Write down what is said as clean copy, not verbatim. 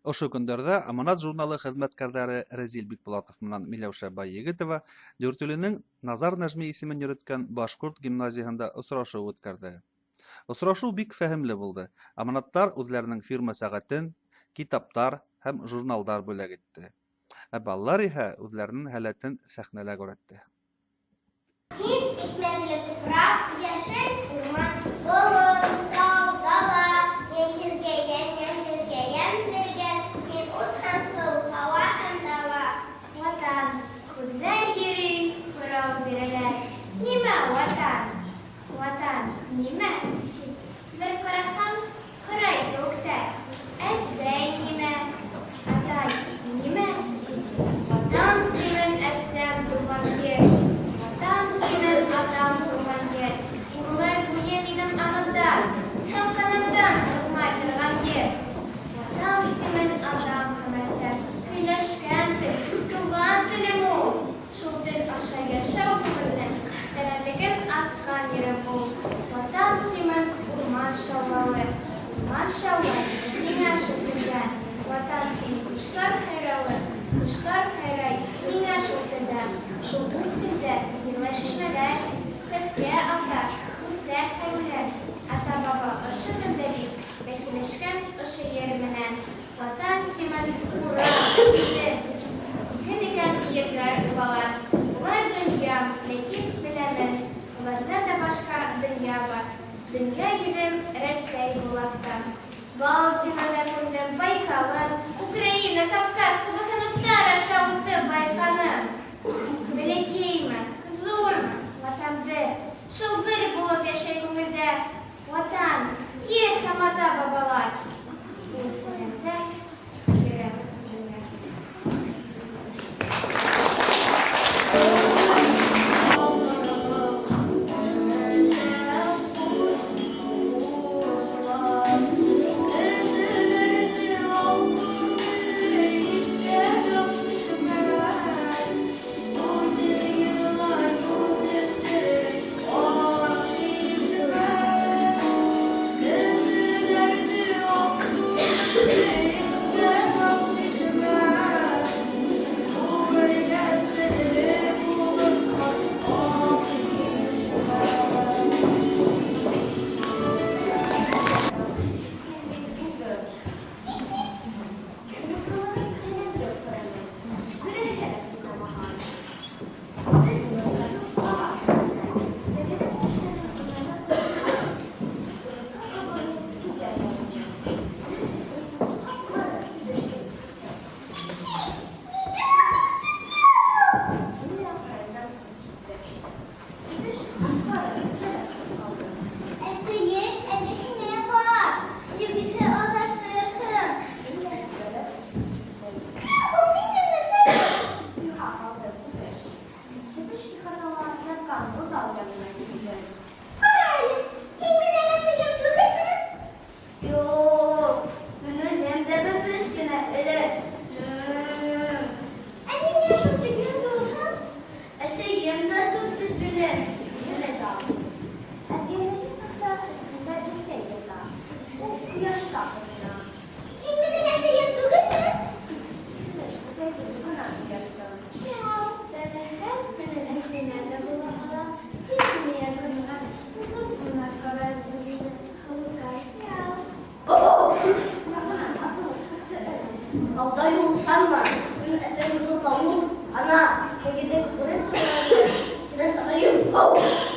Ошо көндәрҙә «Аманат» журналы хеҙмәткәрҙәре Рәзил Бикбулатов менән Миләүшә Байегетова Дүртөйлөнөң Назар Нәжми исемен йөрөткән башҡорт гимназияһында осрашыу үткәрҙе. Осрашыу бик фәһемле булды. Аманаттар үҙҙәренең фирма сәғәтен, китаптар һәм журналдар бүләк итте. Ә балалар иһә үҙҙәренең һәләтен сәхнәлә күрһәтте. Һин икмәкле тупрак, яшел урман, болон, тау, дала, Ямьһеҙгә йән, ямьһеҙгә ямь биргән, Һин ут һәм һыу, һауа һәм дала. Ватан, күҙҙәр йөрөй, һорау бирәләр, Нимә Ватан? Ватан, нимә? Тип бер ҡараһаң, һорай кеүектәр, Әсәй нимә? Атай нимә? Тип. Ватан тимен, әсәм туған ер, Ватан тимен, атам туған ер, Ғүмер буйы минең аңымдан Һәм ҡанымдан сыҡмай торған ер. Ватан тимен, атам һәм әсәм Һөйләшкән тел, туған телем ул. Шул тел аша йәшәү күперенең Тәрәнлеген асҡан ерем ул. Ватан тимен, урман шаулауы, Урман шаулай миңә шул телдә. Ватан тим, кошлар һайрауы, Кошлар һайрай миңә шул телдә. Шул ук телдә йырлай чишмәләр, Сәскә ата, үсә һәр үлән. Ата-баба ошо телдә бит Бәхилләшкән ошо ер менән. Ватан тимен, Урал, Идел, Ике дигән егетләр убалар. Улар дөнья, ләкин беләмен, Уларда да башка дөнья бар. Дөнья йөзем Рәсәй булып та. Балтинаны күрҙем, Байкалын, Украина, Кавказ күбеһен уттар аша үтеп байҡаным. Бәләкәйме, ҙурмы, Ватан бер, шул бер булып йәшәй күңелдә. Ватан, ер һәм ата-бабалар. Ул күңелдә, йөрәк түрендә. Әсәйем, әнекеңә бар, югиһә аҙашырһың. Кем ул минең әсәйем? Ҡара әле, һин минең әсәйем түгелме? Юҡ, мин үҙем дә бәпес кенә әле. Ә ниңә шул тиклем ҙурһың? Әсәйем дә ҙур бит минең, тине Ләйла. Әбйәлилнең тахта өҫтөндә бесәй ята. Ул ҡояшта ҡыҙына. Һин минең әсәйем түгелме? Тип, Себеш бүтән йоҡонан уятты. Мяу, бәләкәс минең әсәйем дә була ала. Һин мине якынға утына ҡарай бирҙе, һылыуҡай. Мяу. Тип, ҡорағынан атылып сыҡты эт. Алдай ул, ышанма, минең әсәйем зур табыу, ана, тегедә күреп торған, минең атайым.